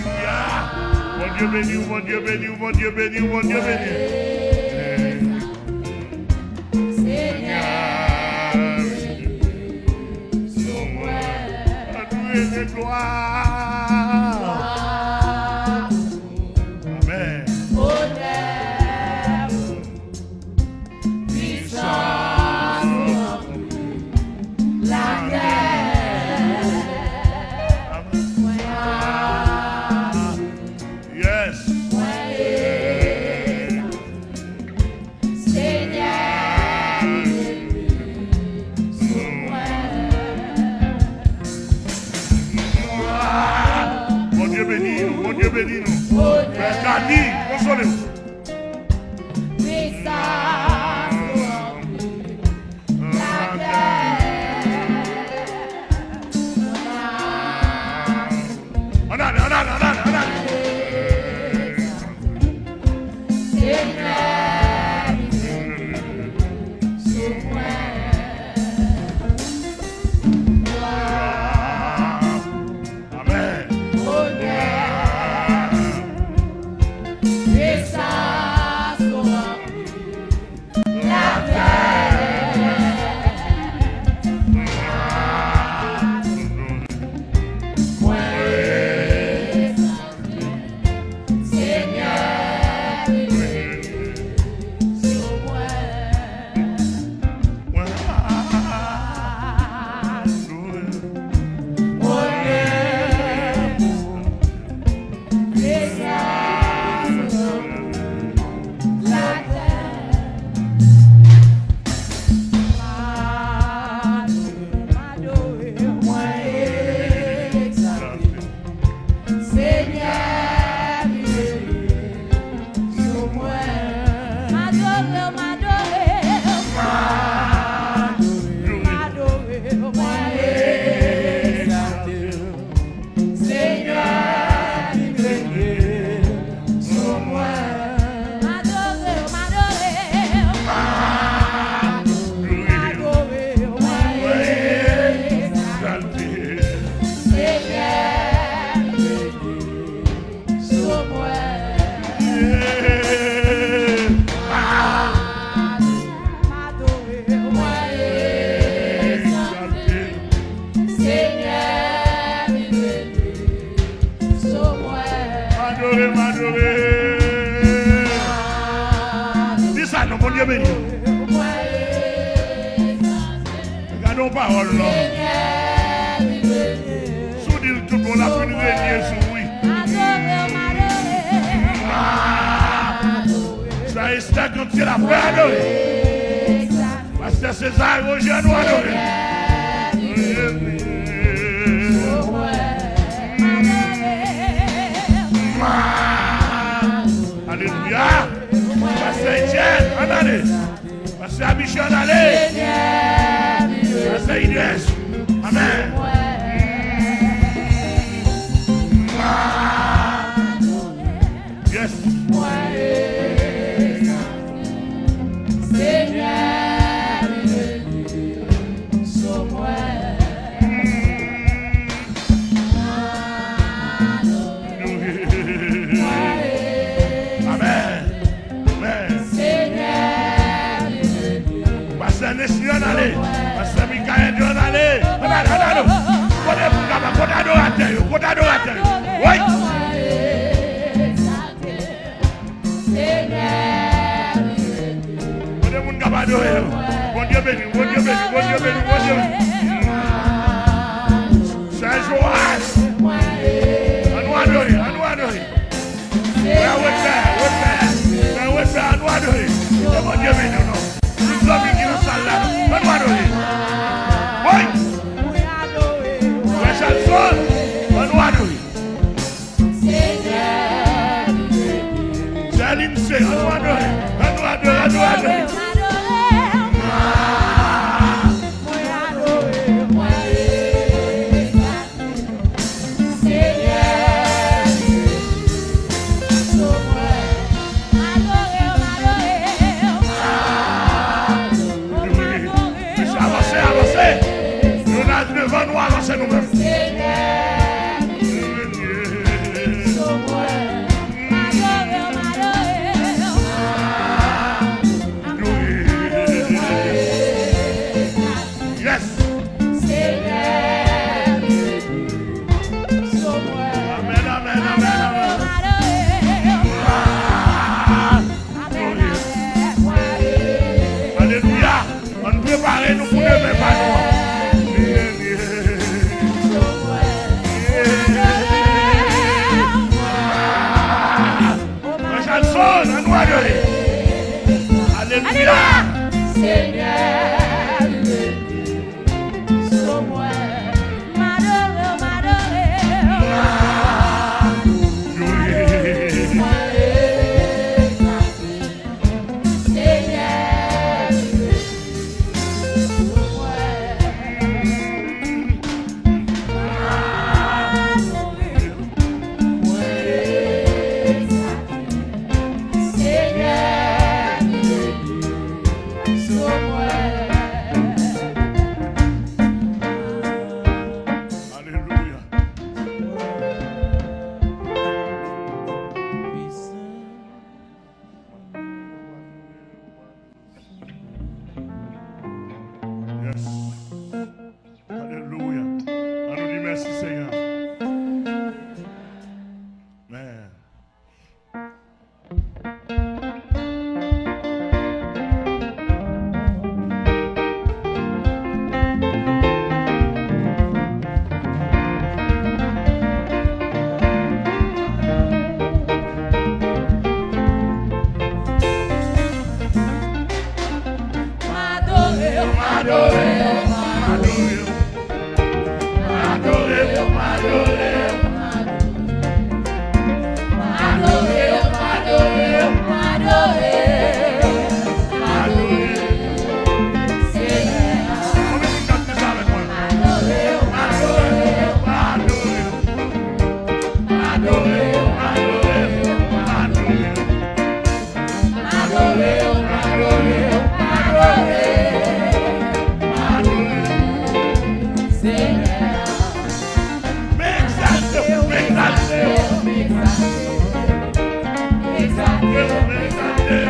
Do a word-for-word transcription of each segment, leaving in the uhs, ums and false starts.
Alelouya. Bondye beni w, Bondye beni w, Bondye beni w, Bondye beni w. Senyè, sou mwen. Annou rele glwa. Amèn. Onè, pwisans, latè. Amèn. Yes. Senyè, sou mwen. Bondye beni nou, Bondye beni nou. Frè Kani, konsole w. Ann ale, ann ale, ann ale, ann ale. Amèn. Senyè, sou mwen. M adore w, m adore w. M adore w, mwen egzalte w. Senyè, vin renye sou mwen. M adore w, m adore w. M adore w, mwen egzalte w. Senyè, vin renye sou mwen. M adore w, mwen egzalte w. Senyè, vin renye sou mwen. M adore, m adore. Di sa non, Bondye beni w. Gade yon pawòl non. Si w di l tout bon, l ap vin renye sou ou wi. Sa Esther Gantier la fè, adore. Pastè César Roger, annou adore. Alelouya. Pastè Etienne, ann ale. Pastè Michel, ale. Pastè Inès. Amèn. Yes. Senyè, vin sou mwen. Amèn. Amèn. Pastè Nesli, ann ale. Pastè Mikaèl, ann ale. Ann ale, ann ale. Kote moun k ap, kote adoratè yo? Kote adoratè yo? Woy! Kote moun k ap adore yo? Bondye beni, Bondye beni, Bondye beni, Bondye beni. Sè Joas, ann nou adore, ann nou adore. Frè Wetfè, Wetfè, frè Wetfè, ann nou adore. Ke Bondye beni w non. Tout zanmi ki nan sal la, ann nou adore. Woy! Frè Chalson, ann nou adore. Sè Lindsay, ann nou adore, ann nou adore, ann nou adore. Senyè, sou mwen. M adore w, m adore w. Mesye, avanse, avanse. Jonas devan nou, avanse nou menm. Senyè, Mèsi, Senyè. Amen. M adore w, m adore w, m adore w. Senyè, m egzalte w, m egzalte w, m egzalte w, m egzalte w.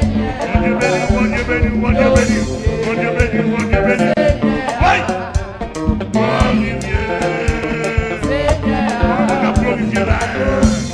Bondye beni w, Bondye beni w, Bondye beni w, Bondye beni w, Bondye beni w. Hey! Glorifye. Kòman n ap glorifye la? Glorifye.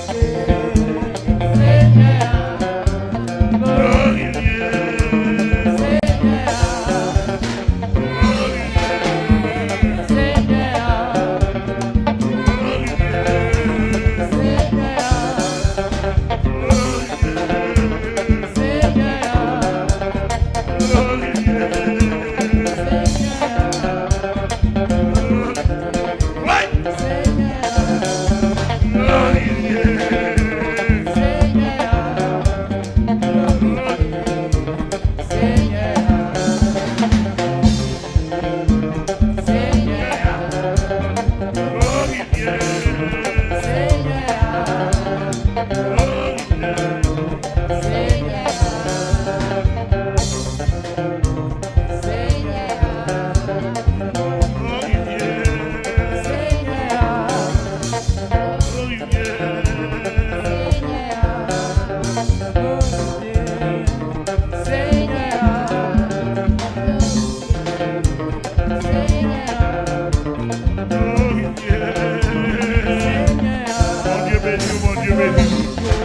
Bondye beni w,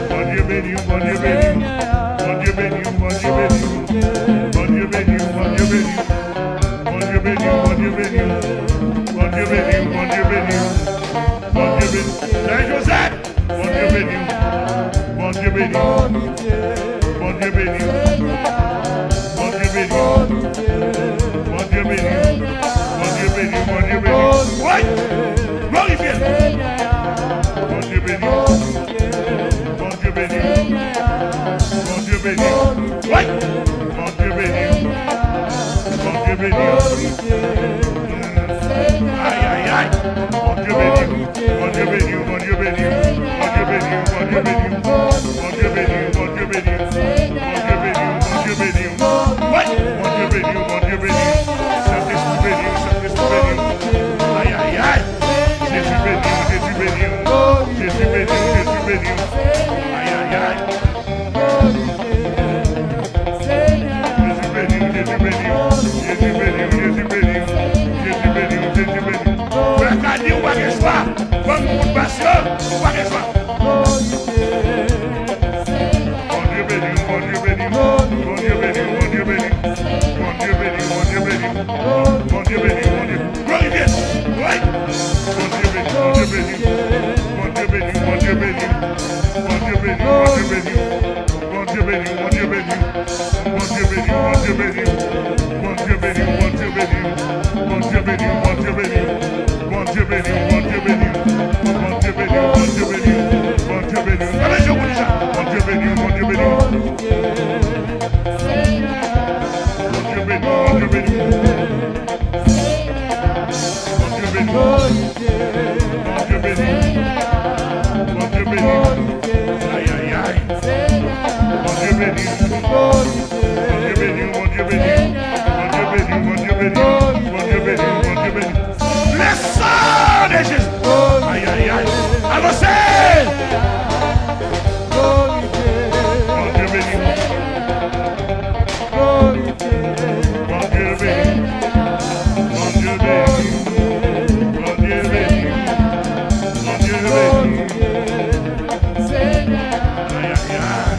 Bondye beni w. Bondye beni w, Bondye beni w. Bondye beni w, Bondye beni w. Bondye beni w, Bondye beni w. Bondye beni w, Bondye beni w. Bondye beni w, Bondye beni w. Bondye beni w. Joseph! Bondye beni w. Bondye beni w. Bondye beni w. Bondye beni w. Bondye beni w. Bondye beni w. Bondye beni w. Woy! Glorifye l. Bondye beni w. Bondye beni w. Bondye beni w. Wi! Bondye beni w. Bondye beni w. Ay, ay, ay. Bondye beni w. Bondye beni w, Bondye beni w. Bondye beni w, Bondye beni w. Bondye beni w, Bondye beni w. Bondye beni w, Bondye beni w. Wi! Bondye beni w, Bondye beni w. Sentespri beni w, Sentespri beni w. Ay, ay, ay. Jezi beni w, Jezi beni w. Jezi beni w, Jezi beni w. Ay, ay, ay. Jezi beni w, Jezi beni w, Jezi beni w, Jezi beni w, Jezi beni w, Jezi beni w. Frè Kadi, ou pa gen chwa. Ban m kout bas yo, ou pa gen chwa. Bondye beni w, Bondye beni w, Bondye beni w, Bondye beni w. Bondye beni w, Bondye beni w, Bondye beni w, Bondye. Glorifye. Wi. Bondye beni w, Bondye beni w. Bondye beni w, Bondye beni w. Bondye beni w, Bondye beni w. Bondye beni w, Bondye beni w. Bondye beni w, Bondye beni w. Bondye beni w, Bondye beni w. Bondye beni w, Bondye beni w. Bondye beni w, Bondye beni w. Bondye beni w, Bondye beni w. Bondye beni w. Leve je w pou li sa. Bondye beni w, Bondye beni w. Bondye beni w, Bondye beni w. Bondye beni w. Bondye beni w. Bondye beni w. Ay, ay, ay. Bondye beni w. Bondye beni w, Bondye beni w. Bondye beni w, Bondye beni w. Bondye beni w, Bondye beni w. Le sang de Jésus. Ay, ay, ay. Avanse. Bondye beni w. Bondye beni w. Bondye beni w. Bondye beni w. Bondye beni w. Ay, ay, ay.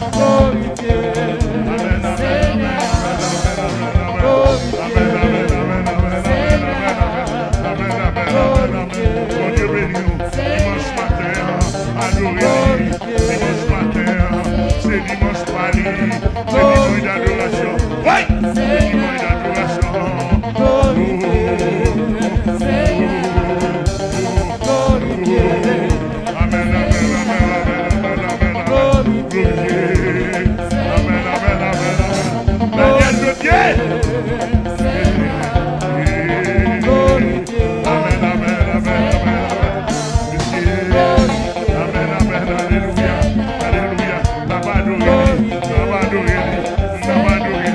Amèn, amèn, amèn. Amèn, amèn, amèn. Bondye beni w. Dimanch maten an, adore li. Dimanch maten an, se dimanch pa li. Se dimanch dadorasyon. Wi! Se dimanch dadorasyon. Amèn, amèn, amèn. Glorifye. Amèn, amèn, amèn, amèn. Daniel de Dieu. Amèn, amèn, amèn, amèn, amèn. Amèn, amèn, alelouya, alelouya. N ap adore li, n ap adore li, n ap adore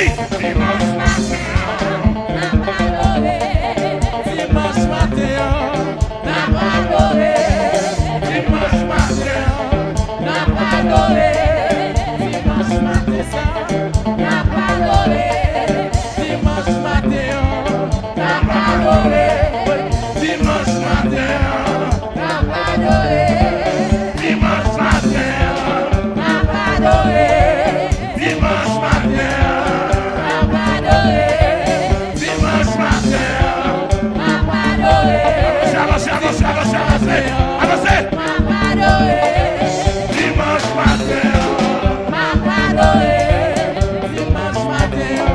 Dimanch maten an, n ap adore. Dimanch maten an, n ap adore. Dimanch maten an, n ap adore. Dimanch maten sa, n ap adore. Dimanch maten an, n ap adore. Dimanch maten an, n ap adore. Dimanch maten an, n ap adore. Dimanch maten an, n ap adore. Dimanch maten an, n ap adore. Avanse, avanse, avanse, avanse, avanse. N ap adore. Dimanch maten an, n ap adore. Dimanch maten an,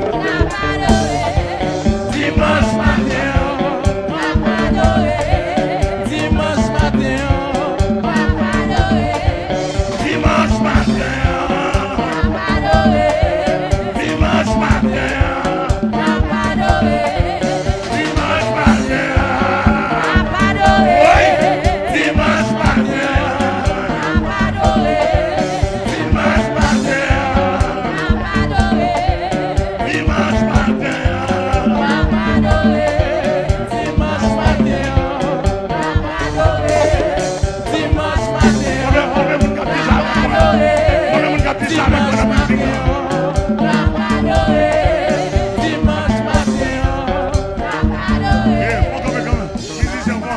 n ap adore. Dimanch maten an, n ap adore. Dimanch maten an, n ap adore. Dimanch maten an, n ap adore. Dimanch maten an, n ap adore. Dimanch maten an, n ap adore. Wi, dimanch maten an, n ap adore. Dimanch maten an, n ap adore. Dimanch maten an, n ap adore. Dimanch maten an, n ap adore. Dimanch maten an, konbyen, konbyen moun k ap di sa avèk mwen? Konbyen moun k ap di sa avèk mwen nan bilding nan? Dimanch maten an, n ap adore. Ey, fò kanpe kanmenm. Mizisyen, fò,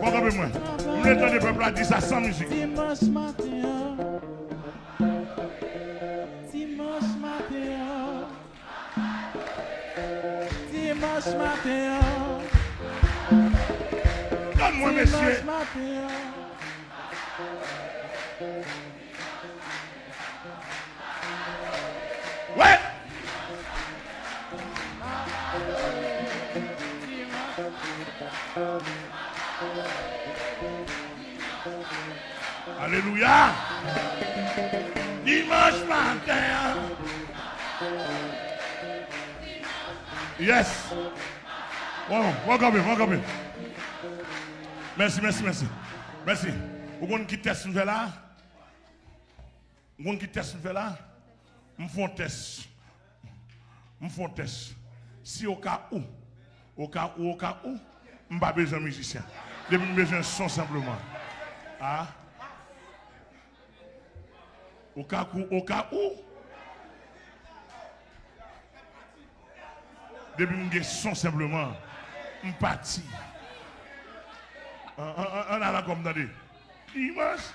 fò kanpe mwen. M vle tande pèp la di sa san mizik. Dimanch maten an. Dimanch maten an. Dimanch maten an. Tann mwen, mesye. Dimanch maten an. Wi. Alelouya. Dimanch maten an. Yes. Bon, bon, kanpe, bon, kanpe. Mèsi, mèsi, mèsi. Mèsi. Ou konn ki tès m fè la? Ou konn ki tès m fè la? M fè yon tès. M fè yon tès. Si oka ou, oka ou, oka ou, m pa bezwen mizisyen. Depi m bezwen son senpleman. A? Oka ou, oka ou. Depi m gen son senpleman, m pati. An, an, an, ann al ankò, m tande. Dimanch.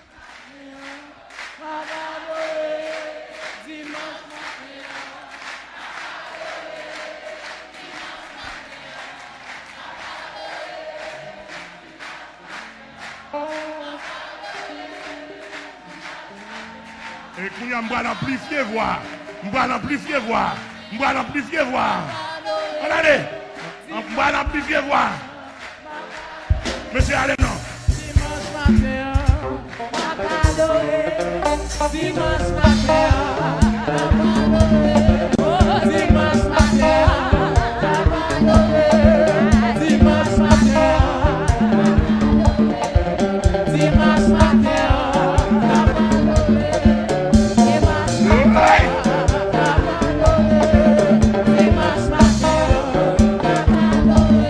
E kounye a, m pral anplifye vwa. M pral anplifye vwa. M pral anplifye vwa. Ann ale. M pral anplifye vwa. Mesye, ale non. Dimanch maten an, m ap adore. Dimanch maten an, m ap adore. O, dimanch maten an, m ap adore. Dimanch maten an, dimanch maten an, m ap adore. Dimanch maten an, m ap adore. Dimanch maten an, m ap adore.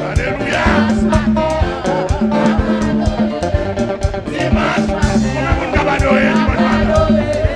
Alelouya. Dimanch maten an, m ap adore. Dimanch maten an, konbyen moun k ap adore dimanch maten?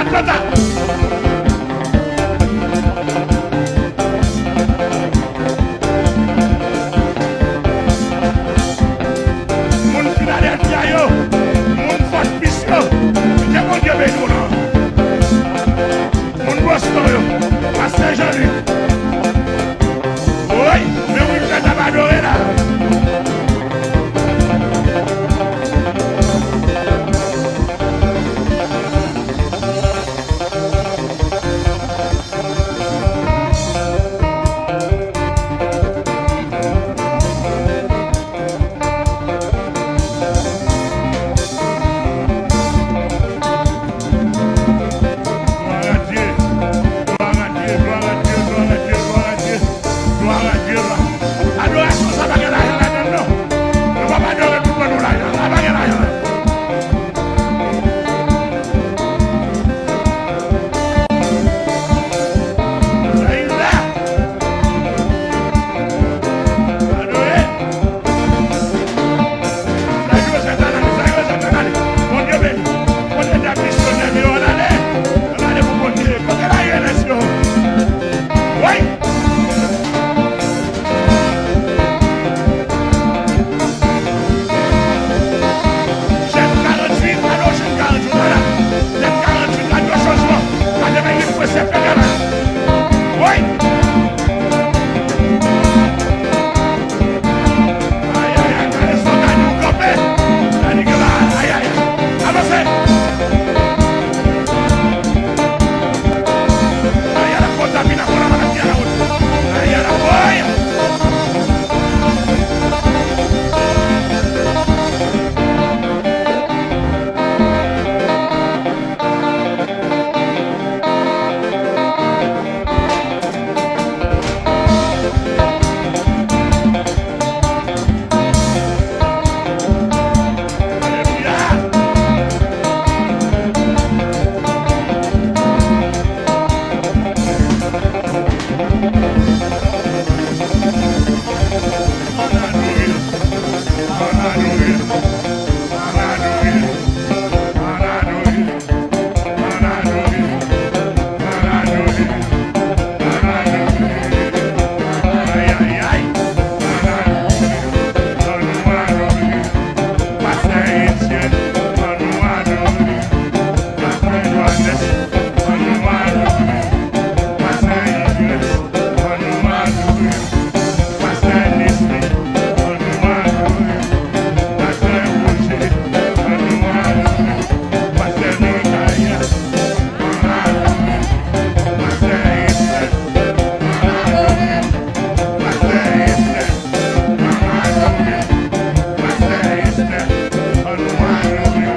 Atlanta. Moun Filadelfya yo, moun Fort Pierce yo, ke Bondye beni w nan. Moun Boston yo, Pastè Jean-Luc. Woy, men wi, fèt ap adore la. Glwa a Dye, glwa a Dye, glwa a Dye, glwa a Dye, glwa a Dye, glwa a Dye. Adorasyon sa pa gen lajan ladan l non. Nou p ap adore pou nou lajan, sa pa gen lajan ladan l. Sa ila. Adore. Sa yo se kanali, sa yo se kanali. Bondye beni. Bondye te ap misyonè deyò, ann ale. Ann ale pou Bondye. Kote la ye, mesye? Woy! Jèn karanntuit, alo, jèn karanntuit, ala. Jèn karanntuit, radyo chanjman. Gade men li pwese fè kanal. Woy! Ay, ay, ay, gade sòt Dani ou kanpe. Dani gen la, ay, ay, ay. Avanse. Ay, ay, ay, kòt la vin a kòt la, maladi a la wot. Ay, ay, ay, ay. Pastè Nesly, ann nou adore. Pastè Roger, ann nou adore. Pastè Michaël, ann adore. Pastè Esther, ann adore. Pastè Esther, ann adore. Pastè Esther, ann nou adore.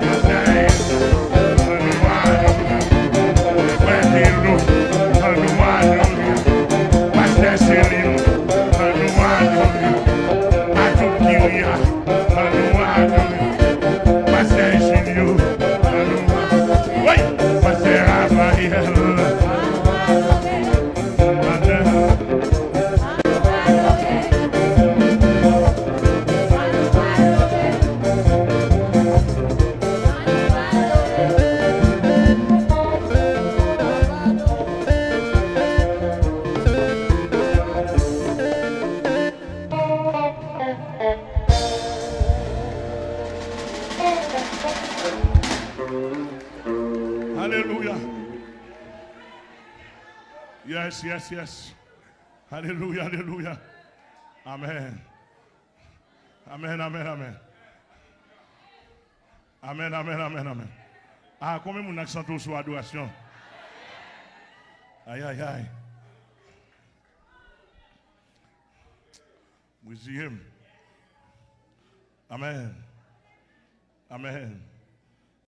Pastè Esther, ann nou adore. Frè Telo, ann nou adore. Pastè Selin, ann nou adore. Atout Kiria, ann nou adore. Pastè Julio, ann nou adore. Wi, Pastè Raphaël, ann nou adore. Alelouya. Yes, yes, yes. Alelouya, alelouya. Amen. Amen, amen, amen. Amen, amen, amen, amen. Ah, konbyen moun nan k santi w sou adorasyon? Ay, ay, ay. Reziye m. Amen. Amen.